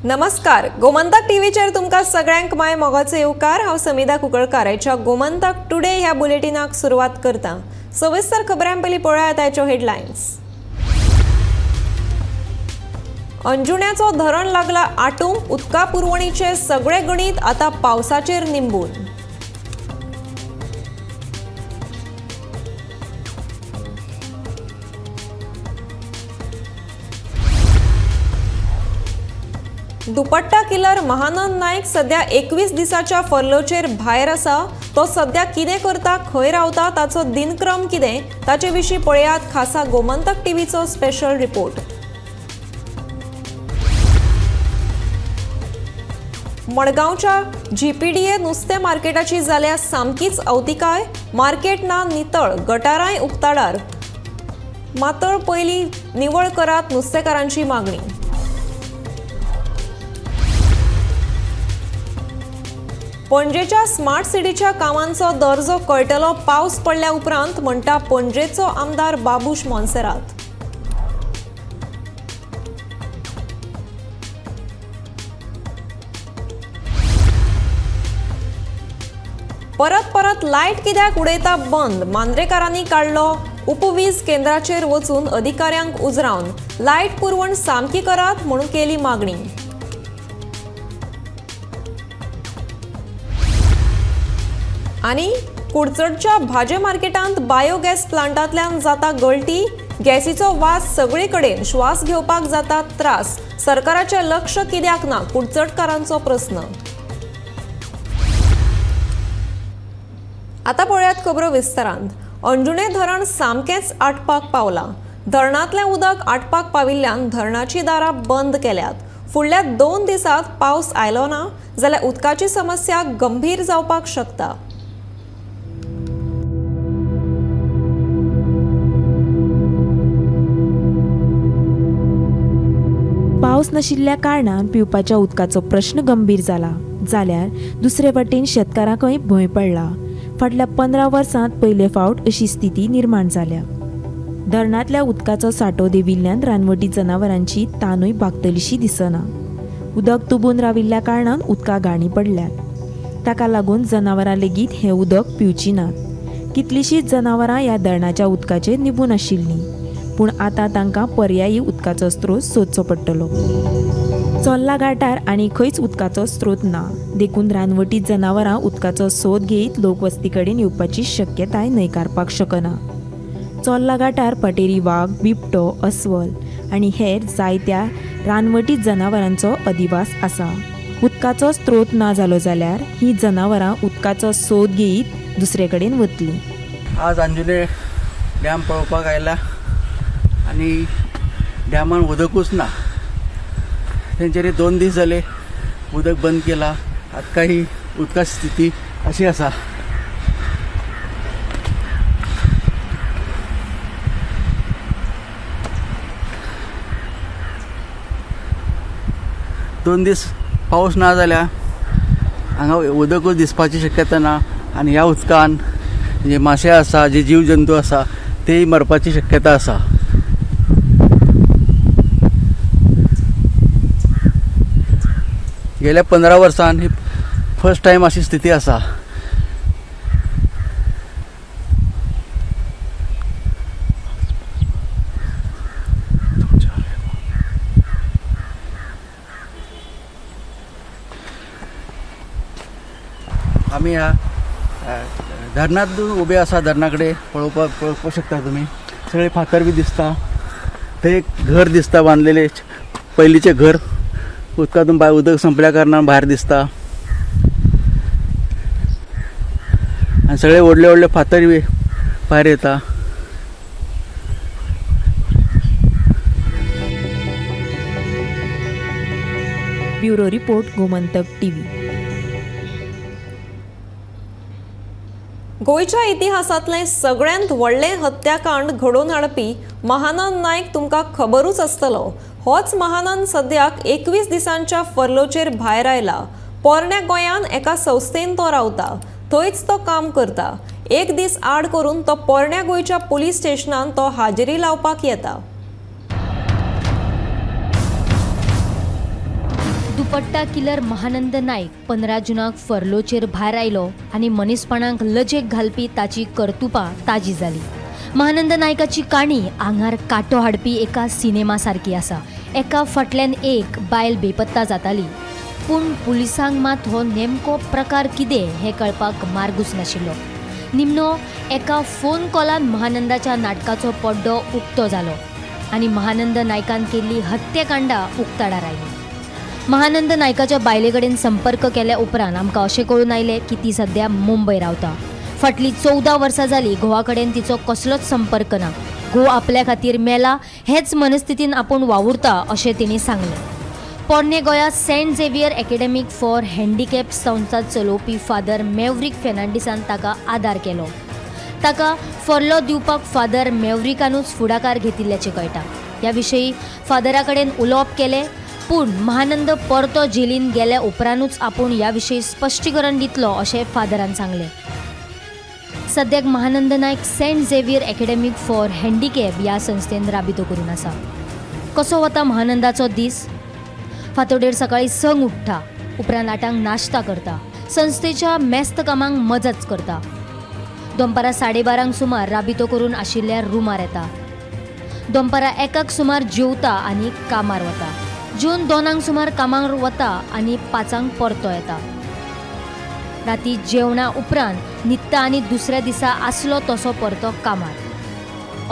नमस्कार, गोमंतक टीव्हीचेर तुमकां सगळ्यांक my मोगाचो येवकार। हांव समिधा कुंकळकार आयच्या गोमंतक टुडे ह्या बुलेटिनाक सुरवात करता। सविस्तर खबरां पयलीं पळयात आयच्यो हेडलायन्स। अंजुण्याचो धरण लागला आटूंक, उदका पुरवणीचे सगळे गणित आतां पावसाचेर निंबून। दुपट्टा किलर महानंद नायक सध्या 21 दिसाच्या फर्लोचेर भायर आसा। तो सध्या कितें करता, खंय रावता, ताचो दिनक्रम कितें, ताचे विशीं पळयात खासा गोमंतक टीव्हीचो स्पेशल रिपोर्ट। मडगांवच्या जीपीडीए नुस्तें मार्केटाची जाल्या सामकीच अवतिकाय, मार्केट ना नितळ, गटारांय उक्ताडार, मातळ पयलीं निवळ करात नुस्तेकारांची मागणी। पणजेच्या स्मार्ट सिटीच्या कामांचो दर्जो कळटलो पावस पडल्या उपरांत, म्हणटा पणजेचो आमदार बाबूश मोन्सेरात। परत परत लायट कित्याक उडयता बंद, मांद्रेकारांनी काडलो उपवीज केंद्राचेर वचून अधिकाऱ्यांक उजरावन लायट पुरवण सामकी करात म्हणून केली मागणी। आनी कुडचडच्या भाजे मार्केटांत बायोगॅस प्लांटांतल्यान जाता गळटी, गॅसीचो वास सगळे कडेन, श्वास घेवपाक जाता त्रास, सरकाराचें लक्ष कित्याक ना, कुडचडकारांचो प्रस्न। आतां पळयात खबरो विस्तारान। अंजुणे धरण सामकेंच आटपाक पावलां। धरणांतलें उदक आटपाक पाविल्ल्यान धरणाची दारां बंद केल्यात। फुडल्या 2 दिसांत पावस आयलो ना जाल्यार उदकाची समस्या गंभीर जावपाक शकता। पावस नाशिल्ल्या कारणान पिवपाच्या उदकाचो प्रश्न गंभीर जाला, जाल्यार दुसरे वटेन शेतकारांकय भंय पडला। फाटल्या 15 वर्सांत पयले फावट अशी स्थिती निर्माण जाल्या। धरणांतल्या उदकाचो सांठो देंविल्ल्यान रानवटी जनावरांची तानूय भागतलीशी दिसना। उदक तुबून राविल्ल्या कारणान उदका घाणी पडल्यात, ताका लागून जनावरां लेगीत हें उदक पिवचीं नात। कितलींशींच जनावरां ह्या धरणाच्या उदकाचेर निंबून आशिल्लीं, पूण आतां तांकां पर्यायी उदकाचो स्रोत सोदचो पडटलो। चोल्ला घाटार आनी खंयच उदकाचो स्रोत ना, देखून रानवटी जनावरां उदकाचो सोद घेयत लोकवस्ती कडेन येवपाची शक्यताय न्हयकारपाक शकना। चोल्ला घाटार पटेरी वाग, बिबटो, अस्वल आनी हेर जायत्या रानवटी जनावरांचो अधिवास आसा। उदकाचो स्रोत ना जालो जाल्यार ही जनावरां उदकाचो सोद घेयत दुसरे कडेन वतलीं। आज अंजुणे डॅम पळोवपाक आयला आनी डॅमान उदकूच ना। तेंच्यानी 2 दीस जाले उदक बंद केला। आतां ही उदकाची स्थिती अशी आसा। दोन दीस पावस ना जाल्यार हांगा उदकूच दिसपाची शक्यता ना आनी ह्या उदकान जे मासे आसा, जे जीव जंतू आसा तेय मरपाची शक्यता आसा। गेल्या 15 वर्सान ही फर्स्ट टायम अशी स्थिती आसा। आमी ह्या धरणांत उबे आसा, धरणा कडेन पळोवपाक शकता तुमी। सगळे फातर बी दिसता, थंय एक घर दिसता बांदलेलें, पयलींचें घर उदकांतून भायर उदक संपल्या कारणान भायर दिसता आनी सगळे व्हडले व्हडले फातर बी भायर येता। Bureau report, Gomantak TV. गोंयच्या इतिहासांतलें सगळ्यांत व्हडलें हत्याकांड घडोवन हाडपी महानंद नायक तुमकां खबरूच आसतलो। होच महानंद सद्याक 21 दिसांच्या फर्लोचेर भायर आयला। पोरण्या गोंयान एका संस्थेन तो रावता। थंयच तो काम करता. एक दीस आड करून तो पोरण्या गोंयच्या पुलीस स्टेशनान तो हाजेरी लावपाक येता. दुपट्टा किलर महानंद नायक 15 जूनाक फर्लोचेर भायर आयलो आनी मनीसपणाक लजेक घालपी ताची कर्तुपां ताजी जाली. महानंद नायकाची काणी आंगार कांटो हाडपी एका सिनेमा सारकी आसा. एका फाटल्यान एक बायल बेपत्ता जाताली, पूण पुलिसांक मात हो नेमको प्रकार कितें हें कळपाक मार्गूच नाशिल्लो. निमणो एका फोन कॉलान महानंदाच्या नाटकाचो पड्डो उक्तो जालो आनी महानंद नायकान केल्ली हत्याकांडां उक्ताडार आयली. महानंद नायकाच्या बायले कडेन संपर्क केल्या उपरांत आमकां अशें कळून आयलें की ती सद्या मुंबय रावता. फाटलीं 14 वर्सां जालीं घोवा कडेन तिचो कसलोच संपर्क ना. घोव आपल्या खातीर मेला हेच मनस्थितीन आपूण वावुरता अशें तिणें सांगलें. पोरणे गोंया Saint Xavier academic for handicap संस्था चलोवपी फादर मेवरीक फेर्नांडीसान ताका आदार केलो. ताका फर्लो दिवपाक फादर मेवरिकानूच फुडाकार घेतिल्ल्याचें कळटा. ह्या विशयी फादरा कडेन उलोवप केलें, पूण महानंद परतो जेलीन गेल्या उपरांतूच आपूण ह्या विशयी स्पश्टीकरण दितलो अशें फादरान सांगलें. सद्याक Mahanand Naik Saint Xavier academic for handicap ह्या संस्थेन राबितो करून आसा. कसो वता महानंदाचो दीस? फांतोडेर सकाळीं 6 उठ्ठा, उपरांत 8 नाश्ता करता, संस्थेच्या मेस्त कामांक मजत करता. दनपारां 12:30 सुमार राबितो करून आशिल्ल्या रुमार येता. दनपारां 1 सुमार जेवता आनी कामार वता. जून 2 सुमार कामार वता आनी 5 परतो येता. राती जेवणा उपरांत न्हिदता आनी दुसऱ्या दिसा आसलो तसो परतो कामार.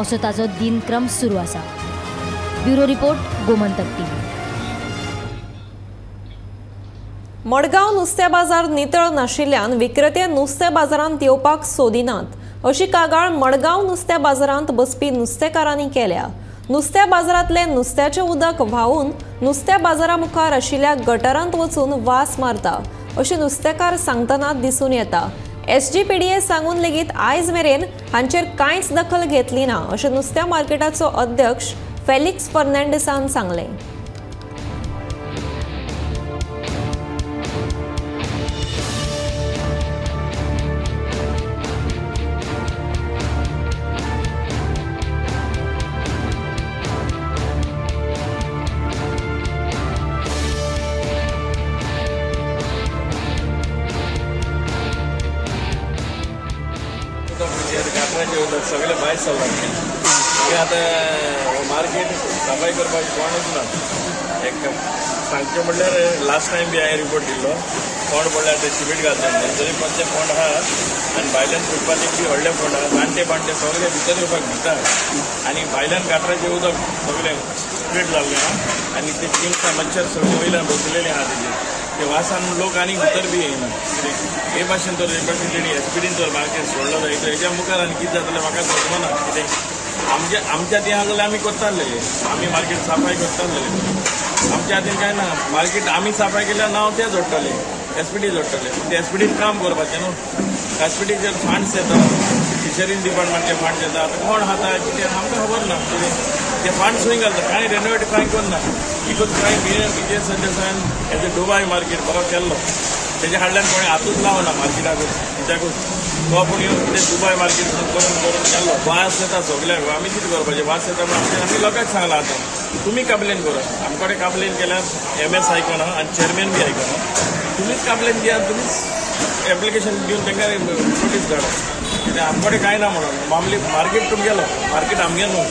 असो ताजो दिनक्रम सुरू आसा. Bureau report, Gomantak TV. Madgaon नुस्त्या बाजार नितळ नाशिल्ल्यान विक्रेते नुस्त्या बाजारांत येवपाक सोदिनात अशी कागाळ मडगांव नुस्त्या बाजारांत बसपी नुस्तेकारांनी केल्या. नुस्त्या बाजारांतले नुस्त्याचें उदक व्हांवून नुस्त्या बाजारा मुखार आशिल्ल्या गटारांत वचून वास मारता अशें नुस्तेकार सांगतना दिसून येता. SGPDA सांगून लेगीत आयज मेरेन हांचेर कांयच दखल घेतली ना अशें नुस्त्या मार्केटाचो अध्यक्ष फेलिक्स फर्नांडीसान सांगलें. सगळे भायर सरला आतां मार्केट सफाय करपाक कोणूच ना. एक सांगचें म्हणल्यार लास्ट टायम बी हांवें रिपोर्ट दिल्लो, फोंड पडल्यार ते सिमेंट घालता तरी पण ते फोंड आहा आनी भायल्यान फुटपाथीक बी व्हडले फोंड आहा, जाणटे बाणटे सगळे भितर येवपाक भिता आनी भायल्यान गाटराचें उदक सगळें स्प्रेड जाल्लें आहा आनी ते चिमसां मच्छर सगळे वयल्यान बसलेले आहा तेजेर ते वासान लोक आनी भितर बी येयना. कितें हे भाशेन तर हे भाशेन तेणी एसपीडीन जर मार्केट सोडलो जायत हेज्या मुखार आनी कितें जातलें म्हाका समजना. कितें आमच्या आमच्या हातीन आहा जाल्यार आमी करताले, आमी मार्केट साफाय करताले, आमच्या हातीन कांय ना. मार्केट आमी साफाय केल्यार नांव ते जोडटले, एसपीडी जोडटले. ते एसपीडीन काम करपाचें न्हू. एसपीडीचेर फंड्स येता, फिशरीज डिपार्टमेंटचे फंड्स येता, आतां कोण खाता कितें आमकां खबर ना. कितें ते फंड्स खंय घालता, कांय रेनोवेट कांय करना. एकूच कांय विजय सरदेसायान एज अ दुबाय मार्केट बरो केल्लो, तेज्या हाडल्यान कोणें हातूच लावना मार्केटाकूच कित्याकूच. तो पूण येवन कितें दुबाय मार्केट करून करून केल्लो. वास येता सगल्याक, आमी कितें करपाचें? वास येता म्हणून आमी लोकांक सांगलां आतां तुमी कंप्लेन करा. आमचे कडेन कंप्लेन केल्यार MS आयकना आनी चेअरमॅन बी आयकना. तुमीच कंप्लेन दिया, तुमीच एप्लिकेशन दिवन तांकां नोटीस धाडा. कित्याक आमचे कडेन कांय ना म्हणून मामली मार्केट तुमगेलो, मार्केट आमगे न्हू,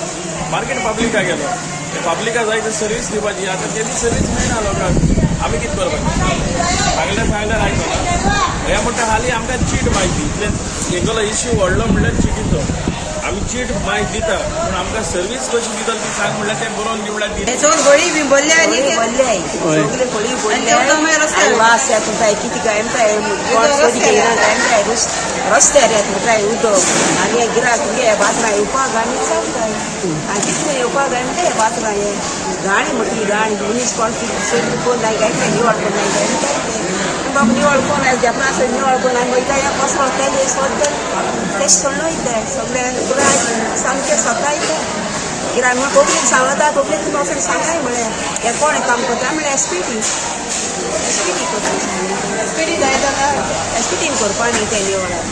मार्केट पब्लिका गेलो. पब्लिका जाय ते सर्वीस दिवपाची, आतां तेजी सर्वीस मेळना लोकांक. आमी कितें करपाचें? सांगल्यार सांगल्यार आयकना. हें म्हणटा हालीं आमकां चीट म्हायती इतलें एकलो इश्यू व्हडलो म्हणल्यार चिटीचो. आमी चीट म्हायती दिता पूण आमकां सर्वीस कशी दिता ती सांग म्हणल्यार तें बरोवन दी म्हणल्यार दिता. गळी बी भरले आनी सगळे गळी भरले, वास येता काय कितें काय काय रस्त्यार येता काय उदक आनी गिराक गे बातरां येवपाक आनी चलताय आनी कितलें येवपाक जाय म्हणटा हे बातरां हे गाणी म्हटली गाणी मनीस कोण सगळीं कोण जाय काय काय निवळ कोण जाय काय बाबा निवळ कोण आयज जेपणा आसा निवळ कोण आनी वयता ह्या कसो तेजे सोदता तें सोडून वयता सगळें गिरायक सामकें सतायता. गिरायक म्हण कोंकणीक सांगता, कोंकणीक तुका वचून सांगाय म्हळें हें कोण काम करता म्हळ्यार एसपीटी. एसपीटी जाय जाल्यार एसपीटीन करपा न्ही तेणी वेळार.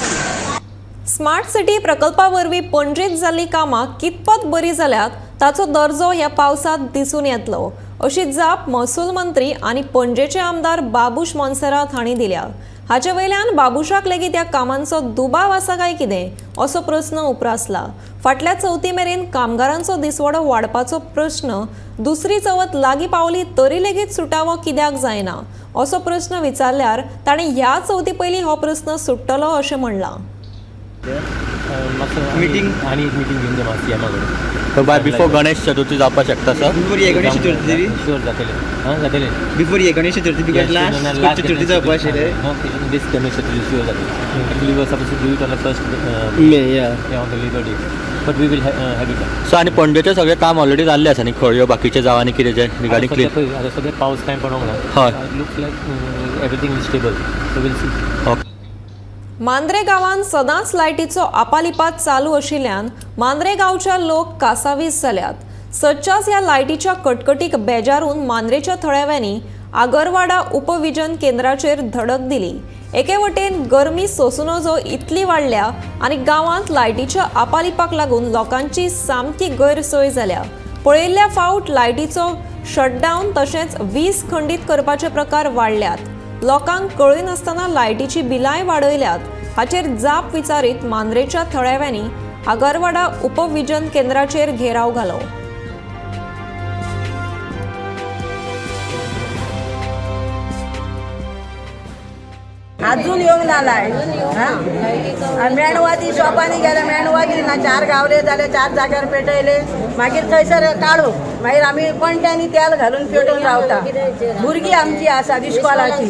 स्मार्ट सिटी प्रकल्पा वरवीं पणजेंत जाल्लीं कामां कितपत बरी जाल्यात ताचो दर्जो ह्या पावसांत दिसून येतलो अशी जाप महसूल मंत्री आनी पणजेचे आमदार बाबूश मोन्सेरात हांणी दिल्या. हाचे वयल्यान बाबूशाक लेगीत ह्या कामांचो दुबाव आसा काय कितें असो प्रस्न उप्रासला. फाटल्या चवथी मेरेन कामगारांचो दिसवडो वाडपाचो प्रस्न दुसरी चवथ लागीं पावली तरी लेगीत सुटावो कित्याक जायना असो प्रस्न विचारल्यार ताणें ह्या चवथी पयलीं हो प्रस्न सुट्टलो अशें म्हणलां. मिटींग आनी एक मिटींग घेवन दे सीएमा कडेन. बाय बिफोर गणेश चतुर्थी जावपाक शकता सर? बिफोर ये गणेश चतुर्थी शुअर जातले. हां जातले बिफोर ये Ganesh Chaturthi because last Chaturthi जावपा आशिल्लें. दीस गणेश चतुर्थी शुअर जातले. Actually we were suppose to do it on the first May yeah on the Labour Day but we will have it. So आनी पणजेचें सगळें काम ऑलरेडी जाल्लें आसा न्ही, खळयो बाकीचे जावं आनी कितें जें रिगार्डींग क्लीन? आतां सद्या पावस कांय पडोंक ना. हय, looks like everything is stable so will see. Okay. Mandrem गांवांत सदांच लायटीचो आपालिपात चालू आशिल्ल्यान मांद्रे गांवच्या लोक कासावीस जाल्यात. सदच्याच ह्या लायटीच्या कटकटीक बेजारून मांद्रेच्या थळाव्यांनी आगरवाडा उपविजन केंद्राचेर धडक दिली. एके वटेन गरमी सोसूं नजो इतली वाडल्या आनी गांवांत लायटीच्या आपालिपाक लागून लोकांची सामकी गैरसोय जाल्या. पळयल्ल्या फावट लायटीचो शटडावन तशेंच वीज खंडीत करपाचे प्रकार वाडल्यात. लोकांक कळयनासतना लायटीची बिलांय वाडयल्यात. हाचेर जाप विचारीत मांद्रेच्या थळाव्यांनी आगरवाडा उपविजन केंद्राचेर घेराव घालो. अजून येवंक ना लायट. मेणवाती शॉपांनी गेले, मेणवाती ना, 4 गावले जाले, 4 जाग्यार पेटयले, मागीर थंयसर काडू, मागीर आमी पणट्यांनी तेल घालून पेटोवन रावता. भुरगीं आमची आसा इश्कोलाची,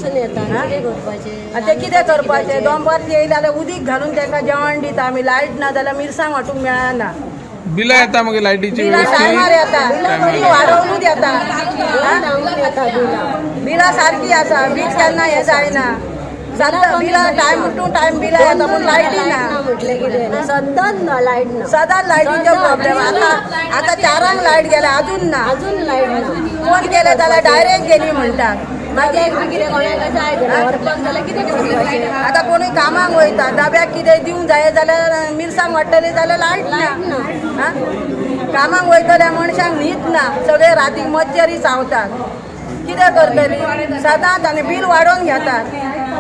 ते कितें करपाचें? दोंपार येयले जाल्यार उदीक घालून तांकां जेवण दिता आमी. लायट ना जाल्यार मिरसांग वांटूंक मेळना. बिलां येता मागीर लायटीची, बिलां टायमार येता, ती वाडोवनूच येता. बिलां सारकी आसा, वीज केन्ना हें जायना. बिलां टायम टू टायम बिलां येता पूण लायटी ना, सदांच लायट ना, सदांच लायटीचो प्रॉब्लेम. आतां आतां 4 लायट गेल्या, अजून ना, अजून लायट ना. फोन केले जाल्यार डायरेक्ट गेली म्हणटात. मागीर आतां कोणूय कामाक वयता, डब्याक कितें दिवंक जाय जाल्यार मिरसांग वाडटली जाल्यार लायट ना. कामाक वयतल्या मनशांक न्हीद ना, सगळे रातीक मच्छरी चावतात. कितें करतली सदांच? आनी बील वाडोवन घेतात.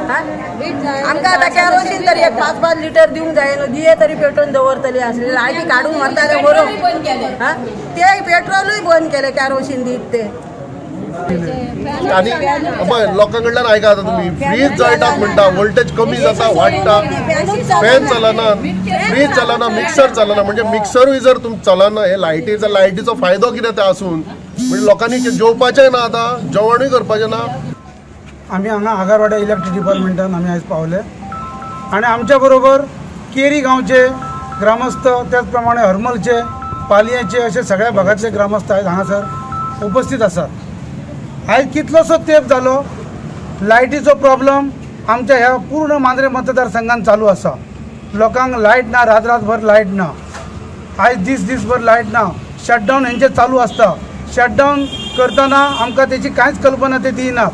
आमकां आतां केरोसीन तरी एक 5-5 लिटर दिवंक जाय न्हू, दिये तरी पेटोवन दवरतली आसली. लायटी काडून व्हरताले बरोवन, ते पेट्रोलूय बंद केलें केरोसीन दीत ते. आनी पळय लोकां कडल्यान आयका आतां तुमी फ्रीज जळटात म्हणटा, वोल्टेज कमी जाता वाडटा, फॅन चलना, फ्रीज चलना, मिक्सर चलना. म्हणजे मिक्सरूय जर तुम चलना, हे लायटीचो लायटीचो फायदो कितें ते आसून म्हणजे लोकांनी जेवपाचें ना, आतां जेवणूय करपाचें ना. आमी हांगा आगरवाडा इलेक्ट्रीक डिपार्टमेंटान आमी आयज पावले आनी आमच्या बरोबर केरी गांवचे ग्रामस्थ, त्याच प्रमाणे हरमलचे, पालयेचे असे सगळ्या भागातले ग्रामस्थ आयज हांगासर उपस्थित आसात. आयज कितलोसो तेंप जालो लायटीचो प्रॉब्लम आमच्या ह्या पूर्ण मांद्रे मतदारसंघान चालू आसा. लोकांक लायट ना, रात रातभर लायट ना, आयज दीस दीसभर लायट ना, शटडावन हेंचे चालू आसता. शटडावन करतना आमकां तेची कांयच कल्पना ते दिनात.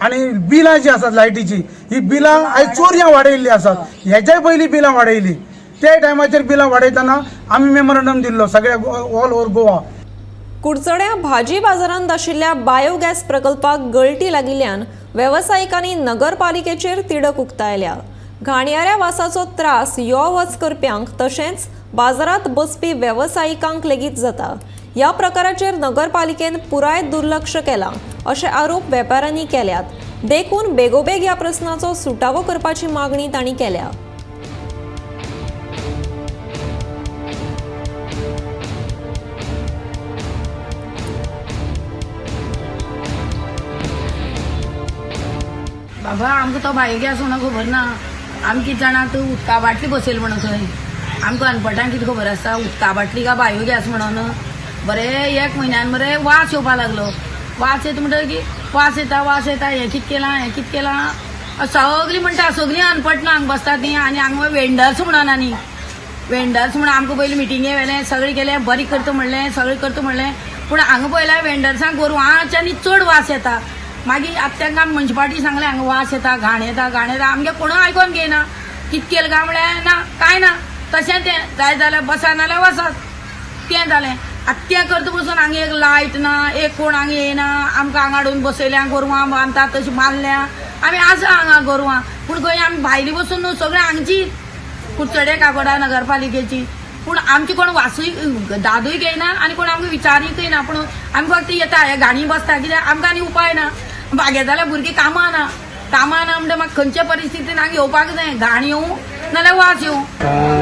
आनी बिलां जी आसात लायटीची, ही बिलां आयज चोरयां वाडयल्लीं आसात. हेच्याय पयलीं बिलां वाडयलीं, त्या टायमाचेर बिलां वाडयतना आमी मेमोरंडम दिल्लो सगळ्या ऑल ओवर गोवा. कुडचड्या भाजी बाजारांत आशिल्ल्या बायोगॅस प्रकल्पाक गळटी लागिल्ल्यान वेवसायिकांनी नगरपालिकेचेर तिडक उक्तायल्या. घाणयाऱ्या वासाचो त्रास यो वच करप्यांक तशेंच बाजारांत बसपी वेवसायिकांक लेगीत जाता. ह्या प्रकाराचेर नगरपालिकेन पुराय दुर्लक्ष केलां अशे आरोप वेपाऱ्यांनी केल्यात. देखून बेगोबेग ह्या प्रस्नाचो सुटावो करपाची मागणी तांणी केल्या. बाबा आमकां तो बायोगॅस म्हणून खबर ना. आमी कितें जाणा तूं उदका बाटली बसयली म्हणून थंय. आमकां अनपटांक कितें खबर आसता उदका बाटली काय बायोगॅस म्हणून. बरें एक म्हयन्यान बरें वास येवपा लागलो. वास येता म्हणटकीर वास येता वास येता, हें कितें केलां हें कितें केलां सगळीं म्हणटा. सगळीं अनपटना हांगा बसता तीं. आनी हांगा वेंडर्स म्हणून, आनी वेंडर्स म्हणून आमकां पयलीं मिटिंगे व्हेलें, सगळें केलें, बरें करता म्हणलें, सगळें करता म्हणलें, पूण हांगा पळयल्यार वेंडर्सांक गोरवांच्यानी चड वास येता. मागीर आतां तांकां मुन्सिपाल्टी सांगलें हांगा वास येता, घाण येता, घाण येता. आमगे कोणूय आयकोन घेयना. कितें केलें काय म्हळ्यार ना, कांय ना. तशें तें जाय जाल्यार बसा नाल्यार वसात, तें जालें. आतां तें करता बसून हांगा एक लायट ना, एक कोण हांगा येयना. आमकां हांगा हाडून बसयल्या, गोरवां बांदतात तशीं बांदल्या. आमी आसा हांगा गोरवां, पूण खंय आमी भायली बसून न्हू, सगळीं हांगची कुडचडे काकोडा नगरपालिकेची. पूण आमची कोण वासूय दादूय घेयना आनी कोण आमकां विचारीकय ना. पूण आमी फक्त येता हे घाणी बसता, कित्याक आमकां आनी उपाय ना. बागेत जाल्यार भुरगीं कामां ना, कामां ना म्हणटा मागीर खंयच्या परिस्थितीन हांगा येवपाक जाय, घाण येवं नाल्यार वास येवं.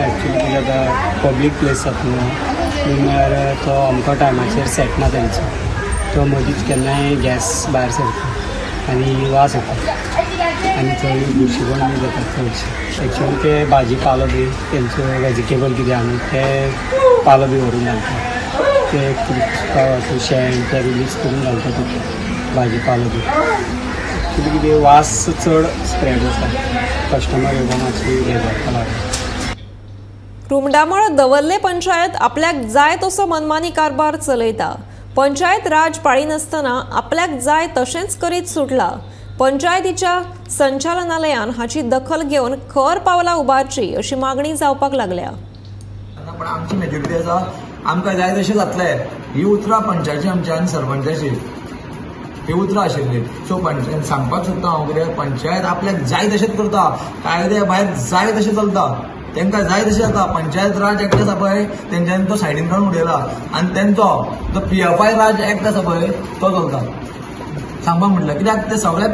एक्चुली कितें जाता, पब्लीक प्लेस जाता न्हू, म्हळ्यार तो अमको टायमाचेर सेट ना तेंचो, तो मदींच केन्नाय गॅस भायर सरता आनी वास येता आनी थंय बुरशीपण बी जाता चडशें. एक्चुअली ते भाजी पालो बी तेंचो वेजिटेबल कितें आहा न्हू ते पालो बी व्हरून घालता, ते कितें शेण ते बी मिक्स करून घालता तितून भाजी पालो बी. एक्चुअली कितें वास चड स्प्रेड जाता, कस्टमर येवपा मातशी हें जावपा लागता. रुमडामळ दवर्ले पंचायत आपल्याक जाय तसो मनमानी कारभार चलयता. पंचायत राज पाळिनासतना आपल्याक जाय तशेंच करीत सुटला. पंचायतीच्या संचालनालयान हाची दखल घेवन खर पावलां उबारची अशी मागणी जावपाक लागल्या. पण आमची मेजॉरिटी आसा, आमकां जाय तशें जातलें. ही उतरां पंचायती आमच्या आनी सरपंचाची ही उतरां आशिल्ली. सो पंचायत सांगपाक सोदता हांव कितें, पंचायत आपल्याक जाय तशेंच करता, कायद्या भायर जाय तशें चलता, तांकां जाय तशें जाता. पंचायत राज एक्ट आसा पळय तेंच्यांनी तो सायडीन काडून उडयला आनी तेंचो जो PFI राज एक्ट आसा पळय तो चलता. सांगपाक म्हटल्यार कित्याक ते सगळे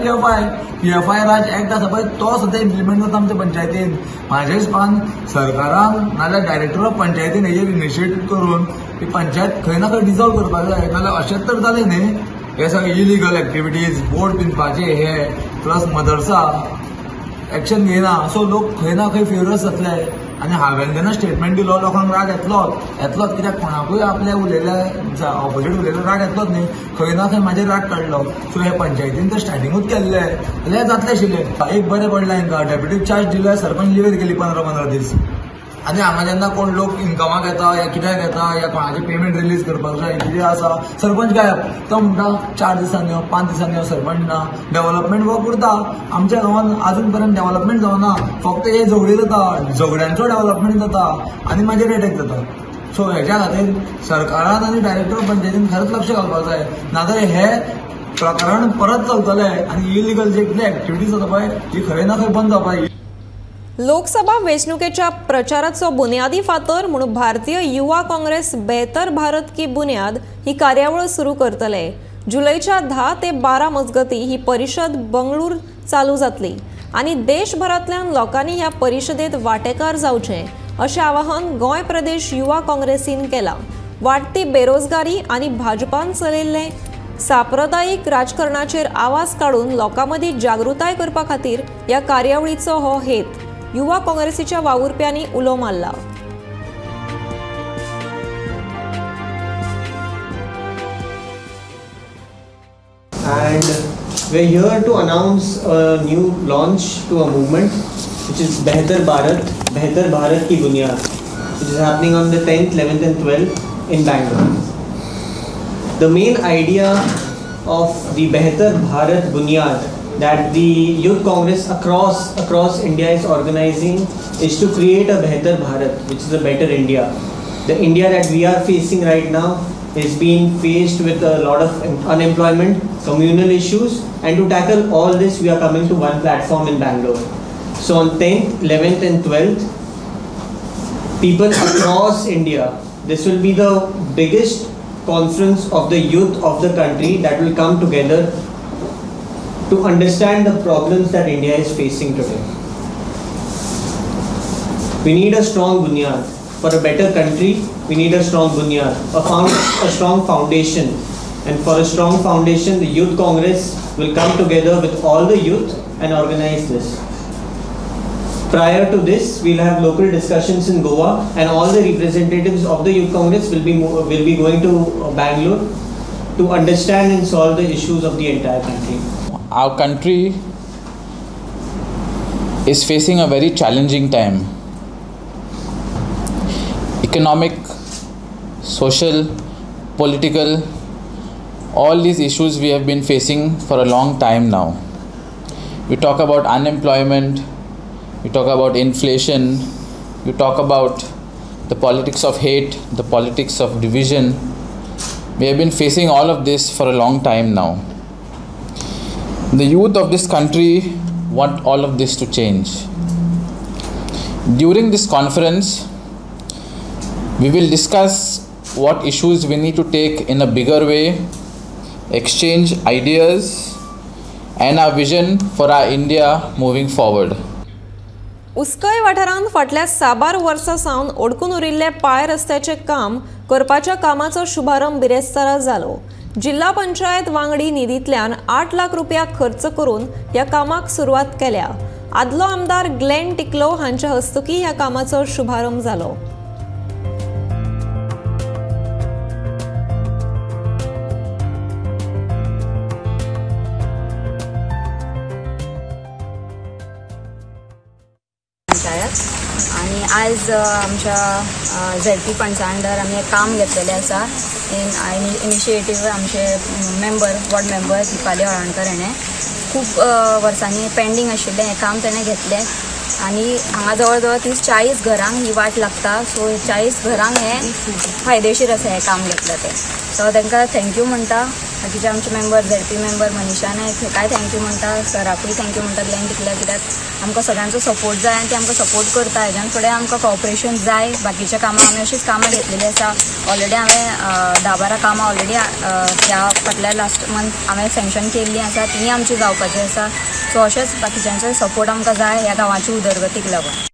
PFI राज एक्ट आसा पळय तो सद्या इम्प्लिमेंट जाता आमच्या पंचायतीन. म्हाज्या हिसपान सरकारान नाल्यार डायरेक्टर ऑफ पंचायतीन हेजेर इनिशिएटीव करून ही पंचायत खंय ना खंय डिजॉल्व करपाक जाय. नाल्यार अशेंच तर जालें न्ही, हे सगळे इलिगल एक्टिविटीज, बोर्ड पिंजपाचे हे प्लस मदरसा एक्शन घेयना. सो लोक खंय ना खंय फेवरस जातले. आनी हांवें जेन्ना स्टेटमेंट दिलो लोकांक राग येतलोच येतलोच, कित्याक कोणाकूय आपल्या उलयल्या ऑपोजीट उलयलो राग येतलोच न्ही, खंय ना खंय म्हाजेर राग काडलो. सो हे पंचायतीन तर स्टार्टिंगूच केल्लें जाल्यार जातलें आशिल्लें. एक बरें पडलें हांकां, डेप्युटी चार्ज दिलो, सरपंच लिवेर गेली 15-15 दीस. आनी हांगा जेन्ना कोण लोक इन्कमाक येता या कित्याक येता या कोणाचें पेमेंट रिलीज करपाक जाय कितें आसा, सरपंच गायब. तो म्हणटा 4 दिसांनी यो, 5 दिसांनी यो, सरपंच ना. डेव्हलपमेंट वर्क उरता आमच्या गांवांत, अजून पर्यंत डेव्हलपमेंट जावना. फक्त हे झगडी जाता, झगड्यांचो डेव्हलपमेंट जाता आनी मागीर एटॅक जाता. सो हेज्या खातीर सरकारान आनी डायरेक्टर पंचायतीन खरेंच लक्ष घालपाक जाय, नाजाल्यार हे प्रकरण परत चलतलें आनी इलिगल जे कितें एक्टिविटीज जाता पळय ही खंय ना खंय बंद जावपाक जाय. लोकसभा वेंचणुकेच्या प्रचाराचो बुन्यादी फातर म्हणून भारतीय युवा काँग्रेस बेहतर भारत की बुन्याद ही कार्यावळ सुरू करतले. जुलैच्या 10 ते 12 मजगती ही परिशद बंगळूर चालू जातली आनी देशभरांतल्यान लोकांनी ह्या परिशदेत वांटेकार जावचें अशें आवाहन गोंय प्रदेश युवा काँग्रेसीन केलां. वाडटी बेरोजगारी आनी भाजपान चलयिल्लें सांप्रदायिक राजकारणाचेर आवाज काडून लोकां मदीं जागृताय करपा खातीर ह्या कार्यावळीचो हो हेत युवा काँग्रेसीच्या वावुरप्यांनी उलो मारला. And we're here to announce a new launch to a movement which is Behtar Bharat, Behtar Bharat Ki Bunyad, which is happening on the 10th, 11th and 12th in Bangalore. The main idea of the Behtar Bharat Bunyad that the Youth Congress across India is organizing is to create a Behtar Bharat, which is a better India. The India that we are facing right now is being faced with a lot of unemployment, communal issues, and to tackle all this we are coming to one platform in Bangalore. So on 10th, 11th and 12th, people across India, this will be the biggest conference of the youth of the country that will come together to understand the problems that India is facing today. We need a strong bunyad. For a better country, we need a strong bunyad, a strong foundation. And for a strong foundation, the Youth Congress will come together with all the youth and organize this. Prior to this, we'll have local discussions in Goa, and all the representatives of the Youth Congress will be going to Bangalore to understand and solve the issues of the entire country. Our country is facing a very challenging time. Economic, social, political, All these issues we have been facing for a long time now. We talk about unemployment, we talk about inflation, we talk about the politics of hate, the politics of division. We have been facing all of this for a long time now. The youth of this country want all of this to change. During this conference, we will discuss what issues we need to take in a bigger way, exchange ideas and our vision for our India moving forward. Uskai वाठारांत फाटल्या साबार वर्सां सावन ओडकून उरिल्ले पाय रस्त्याचें काम करपाच्या कामाचो शुभारंभ बिरेस्तारा जालो. जिल्हा पंचायत वांगडी निधींतल्यान 8 लाख रुपया खर्च करून ह्या कामाक सुरवात केल्या. आदलो आमदार ग्लेन टिकलो हांच्या हस्तुकी ह्या कामाचो शुभारंभ जालो. आनी आयज आमच्या झेडपी पंचा अंडर आमी एक काम घेतलेलें आसा. इनिशिएटीव आमचे member ward member Deepali Halankar हेणें खूब वर्सांनी पेंडींग आशिल्लें हें काम तेणें घेतलें आनी हांगा जवळ जवळ 30-40 घरांक ही वाट लागता. सो 40 घरांक हें फायदेशीर आसा हें काम घेतलें तें. सो तांकां thank you म्हणटा. बाकीचे आमचे member ZP member Manisha Naik हेकाय thank you म्हणटा, सराकूय thank you म्हणटा ग्लेन टिकल्या, कित्याक आमकां सगळ्यांचो सपोर्ट जाय आनी ते आमकां सपोर्ट करता. हेज्यान फुडें आमकां कॉपरेशन जाय. बाकीच्या कामां आमी अशींच कामां घेतलेलीं आसा. ऑलरेडी हांवें 10-12 कामां ऑलरेडी ह्या फाटल्या लास्ट मंथ हांवें सँक्शन केल्लीं आसा, तींय आमची जावपाची आसा. सो अशेंच बाकीच्यांचो सपोर्ट आमकां जाय ह्या गांवाची उदरगतीक लागून.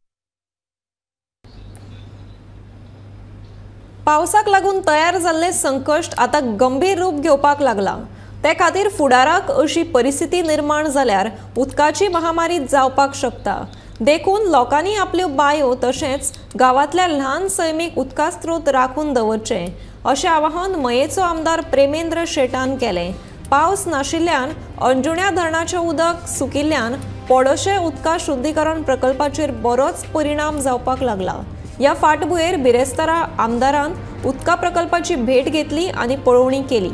पावसाक लागून तयार जाल्लें संकश्ट आतां गंभीर रूप घेवपाक लागलां. ते खातीर फुडाराक अशी परिस्थिती निर्माण जाल्यार उदकाची महामारी जावपाक शकता. देखून लोकांनी आपल्यो बांयो तशेंच गांवांतल्या ल्हान सैमीक उदका स्रोत राखून दवरचे अशें आवाहन मयेचो आमदार प्रेमेंद्र शेटान केलें. पावस नाशिल्ल्यान अंजुण्या धरणाचें उदक सुकिल्ल्यान पोडोशे उदका शुद्धीकरण प्रकल्पाचेर बरोच परिणाम जावपाक लागला. ह्या फाटभुंयेर बिरेस्तारा आमदारान उदका प्रकल्पाची भेट घेतली आनी पळोवणी केली.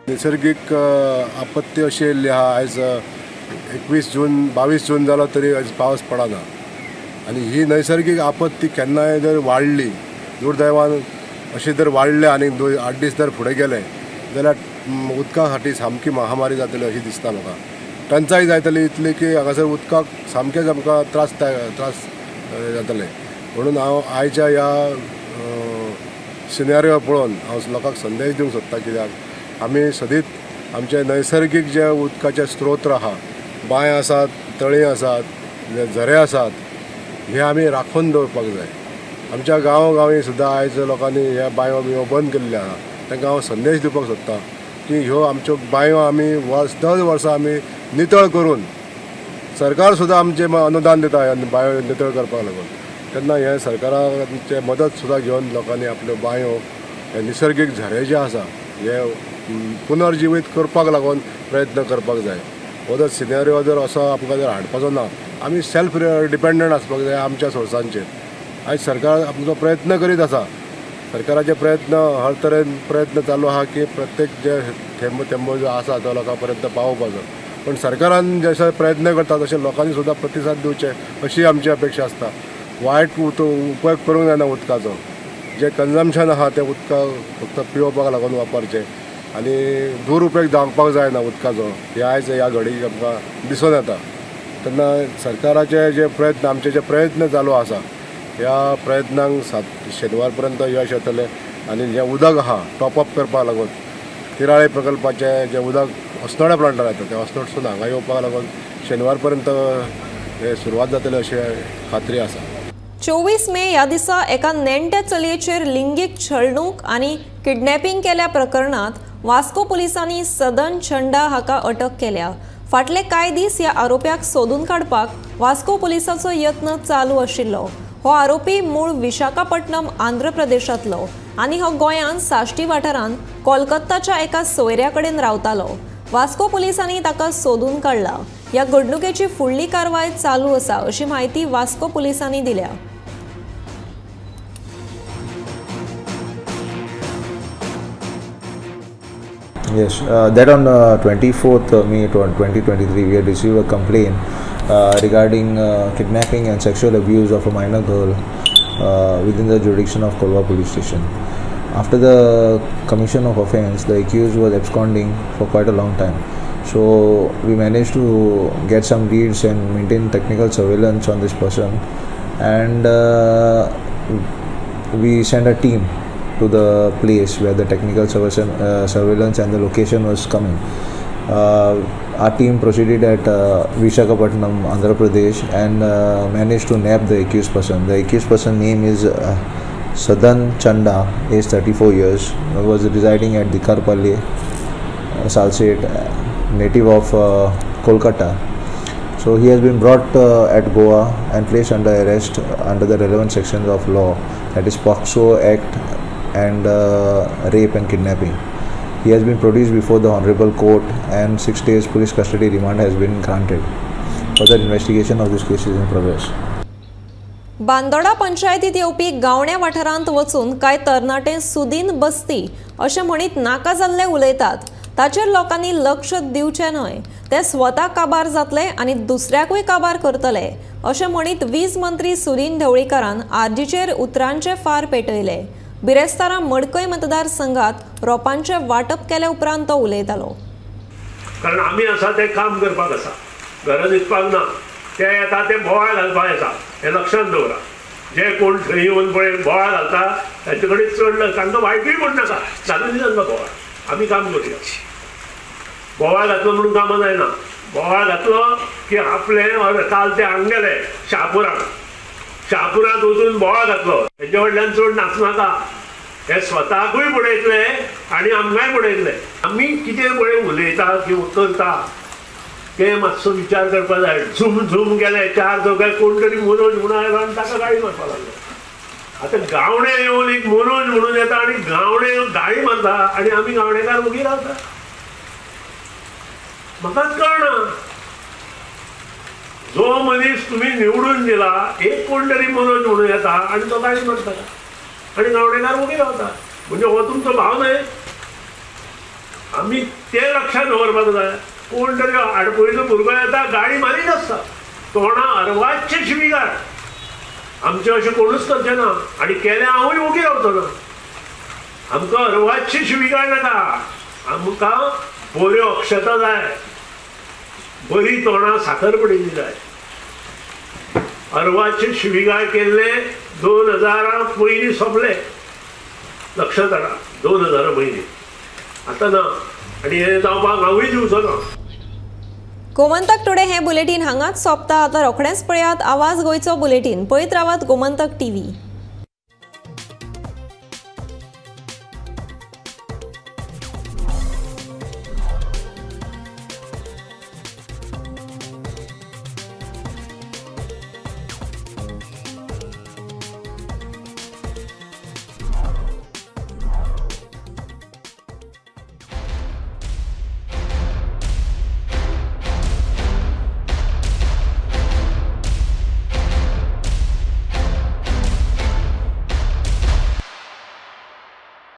नैसर्गीक आपत्ती अशी येयल्ली आहा. आयज 21 जून 22 जून जालो तरी आयज पावस पडना आनी ही नैसर्गीक आपत्ती केन्नाय जर वाडली, दुर्दैवान अशी जर वाडले आनी 8 दीस जर फुडें गेले जाल्यार उदका खातीर सामकी महामारी जातली अशी दिसता म्हाका. टंचाई जातली इतली की हांगासर उदकाक सामकेंच आमकां त्रास जातले. म्हणून हांव आयच्या ह्या सिनेरियो पळोवन हांव लोकांक संदेश दिवंक सोदता, कित्याक आमी सदींच आमचे नैसर्गीक जे उदकाचे स्त्रोत आहा, बांय आसात, तळी आसात, झरे आसात, हे आमी राखून दवरपाक जाय. आमच्या गांवगांवी सुद्दां आयज लोकांनी ह्या बांयो बियो बंद केल्ल्यो आहा. तांकां हांव संदेश दिवपाक सोदता की ह्यो आमच्यो बांयो आमी दर वर्सा आमी नितळ करून सरकार सुद्दां आमचें अनुदान दिता ह्या बांयो नितळ करपाक लागून. तेन्ना हें सरकाराचें मदत सुद्दां घेवन लोकांनी आपल्यो बांयो, हे निसर्गीक झरे जे आसा हे पुनर्जिवीत करपाक लागून प्रयत्न करपाक जाय. हो जर सिनेरियो जर असो आमकां जर हाडपाचो ना, आमी सेल्फ डिपेंडंट आसपाक जाय आमच्या सोर्सांचेर. आयज सरकार आमचो प्रयत्न करीत आसा, सरकाराचे प्रयत्न हर तरेन प्रयत्न चालू आहा की प्रत्येक जे थेंबो थेंबो जो आसा तो लोकां पर्यंत पावोवपाचो. पण सरकारान जशे प्रयत्न करता तशे लोकांनी सुद्दां प्रतिसाद दिवचे अशी आमची अपेक्षा आसता. वायट उपयोग करूंक जायना उदकाचो, जे कन्जम्पशन आहा तें उदकाक फक्त पिवपाक लागून वापरचें आनी दुरुपयोग जावपाक जायना उदकाचो. हे आयज ह्या घडीक आमकां दिसून येता. तेन्ना सरकाराचे जे प्रयत्न, आमचे जे प्रयत्न चालू आसा, ह्या प्रयत्नांक 7 शेनवार पर्यंत यश येतलें. आनी जें उदक आहा टॉपअप करपाक लागून तिराळे प्रकल्पाचें जें उदक अस्नोड्या प्लांटार येता तें अस्नोडसून हांगा येवपाक लागून शेनवार पर्यंत हे सुरवात जातले अशें खात्री आसा. 24 मे ह्या दिसा एका नेण्ट्या चलयेचेर लिंगीक छळणूक आनी किडनॅपिंग केल्या प्रकरणात वास्को पुलिसांनी सदन छंडा हाका अटक केल्या. फाटले कांय दीस ह्या आरोप्याक सोदून काडपाक वास्को पुलिसाचो यत्न चालू आशिल्लो. हो आरोपी मूळ विशाखापट्टणम आंध्र प्रदेशांतलो आनी हो गोंयांत साश्टी वाठारांत कोलकाताच्या एका सोयऱ्या कडेन रावतालो. वास्को पुलिसांनी ताका सोदून काडला. ह्या घडणुकेची फुडली कारवाय चालू आसा अशी म्हायती वास्को पुलिसांनी दिल्या. Yes, that on 24th May 2023, we had received a complaint regarding kidnapping and sexual abuse of a minor girl within the jurisdiction of Kolwa police station. After the commission of offence, the accused was absconding for quite a long time. So we managed to get some leads and maintain technical surveillance on this person, and we sent a team to the place where the technical surveillance and the location was coming. Our team proceeded at Visakhapatnam, Andhra Pradesh, and managed to nab the accused person. The accused person name is Sadan Chanda, age 34 years, was residing at Dikarpalle, Salsette, native of Kolkata. So he has been brought at Goa and placed under arrest under the relevant sections of law, that is POCSO Act and rape and kidnapping. He has been produced before the Honorable Court and 6 days police custody remand has been granted. Further investigation of this case is in progress. Bandora पंचायतीत येवपी गावण्या वाठारांत वचून कांय तरणाटे सुदीन बस्ती अशें म्हणीत नाका जाल्ले उलयतात. ताचेर लोकांनी लक्ष दिवचें न्हय. ते स्वता काबार जातले आनी दुसऱ्याकूय काबार करतले अशें म्हणीत वीज मंत्री सुदीन ढवळीकारान आरजीचेर उतरांचे फार पेटयले. बिरेस्तारा मडकय मतदारसंघात रोपांचे वाटप केले उपरांत तो उलयतालो. कारण आमी आसा ते काम करपाक आसा, घरा न्हिदपाक ना. ते येता ते बोवाळ घालपाक येता, हें लक्षांत दवरा. जे कोण थंय येवन पळय बोवाळ घालता तांचे कडेन चड तांकां वायटूय म्हण नाका, घालून दी तांकां बोवाळ. आमी काम करुया. बोवाळ घातलो म्हणून कामां जायना. बोवाळ घातलो की आपलें काल ते हांगा गेले शाहपुराक, शाहपुरांत वचून बोवाळ घातलो, हेजे कडल्यान चड नाचनाका. हे स्वताकूय बडयतले आनी आमकांय बडयतले. आमी कितें पळय उलयता किंवा करता ते मातसो विचार करपाक जाय. झूम झूम गेले चार चौगां कोण तरी मनोज म्हणून आयलो आनी ताका गाळी मारपाक लागलो. आतां गावणे येवन एक मनोज म्हणून येता आनी गावणे गाळी मारता आनी आमी गावणेकार वगी रावता. म्हाकाच कळना, जो मनीस तुमी निवडून दिला एक कोण तरी मनोज म्हणून येता आनी तो गाळी मारता आनी गावणेकार वगी रावता, म्हणजे हो तुमचो भाव न्हय. आमी ते लक्षांत दवरपाक जाय. कोण तरी आडपळीचो भुरगो येता गाडी मारीत आसता, तोंडा अर्वाचे शिवीगार. आमचें अशें कोणूच करचें ना आनी केलें हांवूय वगी रावचो ना. आमकां अर्वाचे शिवीगार नाका, आमकां बऱ्यो अक्षता जाय, बरी तोंडा साकर पडिल्ली जाय. अर्वाचे शिवीगार केल्ले 2000 पयलीं सोंपले, लक्षांत हाडा, 2000 पयलीं, आतां ना. आनी हें जावपाक हांवूय दिवचो ना. गोमंतक टुडे हें बुलेटीन हांगाच सोंपता. आतां रोखडेंच पळयात आवाज गोंयचो बुलेटीन. पळयत रावात गोमंतक टीव्ही.